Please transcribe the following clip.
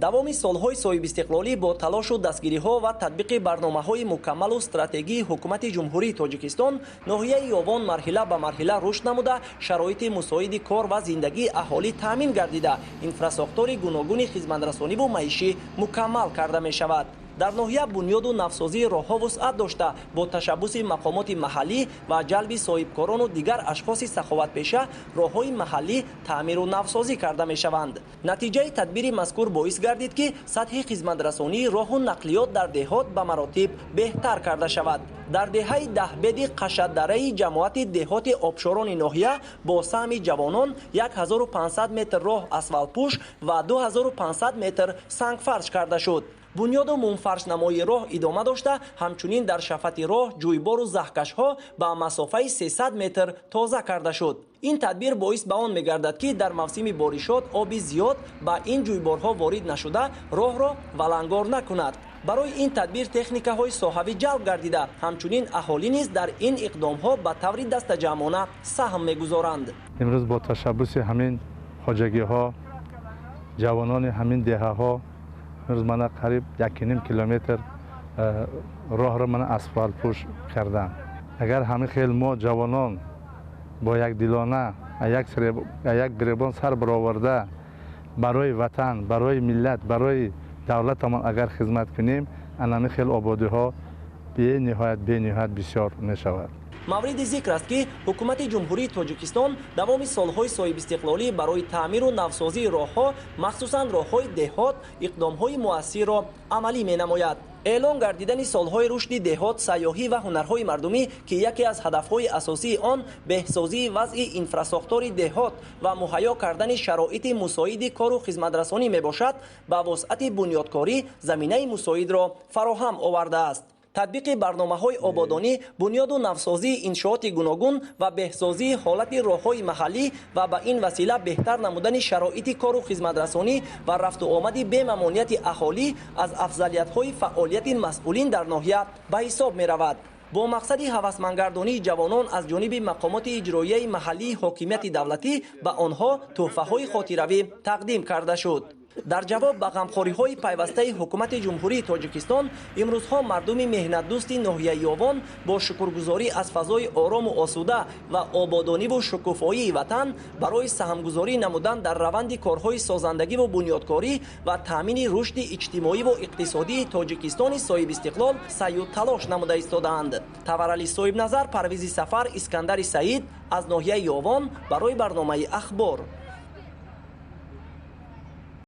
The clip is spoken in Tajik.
Давоми солҳои соҳибистиқлолӣ бо талошу дастгириҳо ва татбиқи барномаҳои мукаммалу стратегии Ҳукумати Ҷумҳурии Тоҷикистон ноҳияи Ёвон марҳила ба марҳила рушд намуда, шароити мусоиди кор ва зиндагии аҳолӣ таъмин гардида, инфрасохтори гуногуни хизматрасониву маишӣ мукаммал карда мешавад. Дар ноҳия бунёду навсозии роҳҳо вусъат дошта, бо ташаббуси мақомоти маҳаллӣ ва ҷалби соҳибкорону дигар ашхоси саховатпеша роҳҳои маҳаллӣ таъмиру навсозӣ карда мешаванд. Натиҷаи тадбири мазкур боис гардид, ки сатҳи хизматрасонии роҳу нақлиёт дар деҳот ба маротиб беҳтар карда шавад. Дар деҳаи Даҳбеди Қашаддараи ҷамоати деҳоти Обшорони ноҳия бо саҳми ҷавонон 1500 метр роҳ асфалтпӯш ва 2500 метр сангфарш карда шуд. Бунёду мумфаршнамоии роҳ идома дошта, ҳамчунин дар шафати роҳ ҷӯйбору заҳкашҳо ба масофаи 300 метр тоза карда шуд. Ин тадбир боис ба он мегардад, ки дар мавсими боришот оби зиёд ба ин ҷӯйборҳо ворид нашуда, роҳро валангор накунад. Барои ин тадбир техникаҳои соҳавӣ ҷалб гардида, ҳамчунин аҳолӣ низ дар ин иқдомҳо ба таври дастаҷамъона саҳм мегузоранд. Имрӯз бо ташаббуси ҳамин хоҷагиҳо, ҷавонони ҳамин деҳаҳо имрӯз мана қариб 1,5 километр роҳро мана асфалтпӯш кардам. Агар ҳамин хел мо ҷавонон бо якдилона як гиребон сар бароварда барои ватан, барои миллат, барои давлатамон агар хизмат кунем, анами хел ободиҳо бениҳоят бисёр мешавад. Мавриди зикр аст, ки Ҳукумати Ҷумҳурии Тоҷикистон давоми солҳои соҳибистиқлолӣ барои таъмиру навсозии роҳҳо, махсусан роҳҳои деҳот, иқдомҳои муассирро амалӣ менамояд. Эълон гардидани солҳои рушди деҳот, сайёҳӣ ва ҳунарҳои мардумӣ, ки яке аз ҳадафҳои асосии он беҳсозии вазъи инфрасохтори деҳот ва муҳайё кардани шароити мусоиди кору хизматрасонӣ мебошад, ба вусъати бунёдкорӣ заминаи мусоидро фароҳам овардааст. Татбиқи барномаҳои ободонӣ, бунёду навсозии иншооти гуногун ва беҳсозии ҳолати роҳҳои маҳаллӣ ва ба ин васила беҳтар намудани шароити кору хизматрасонӣ ва рафту омади бемамонияти аҳолӣ аз афзалиятҳои фаъолияти масъулин дар ноҳия ба ҳисоб меравад. Бо мақсади ҳавасмандгардонии ҷавонон аз ҷониби мақомоти иҷроияи маҳаллии ҳокимияти давлатӣ ба онҳо тӯҳфаҳои хотиравӣ тақдим карда шуд. Дар ҷавоб ба ғамхориҳои пайвастаи Ҳукумати Ҷумҳурии Тоҷикистон имрӯзҳо мардуми меҳнатдӯсти ноҳияи Ёвон бо шукргузорӣ аз фазои орому осуда ва ободониву шукуфоии ватан барои саҳмгузорӣ намудан дар раванди корҳои созандагиву бунёдкорӣ ва таъмини рушди иҷтимоиву иқтисодии Тоҷикистони соҳибистиқлол саъю талош намуда истодаанд. Таварали Соҳибназар, Парвизи Сафар, Искандари Саид аз ноҳияи Ёвон барои барномаи Ахбор.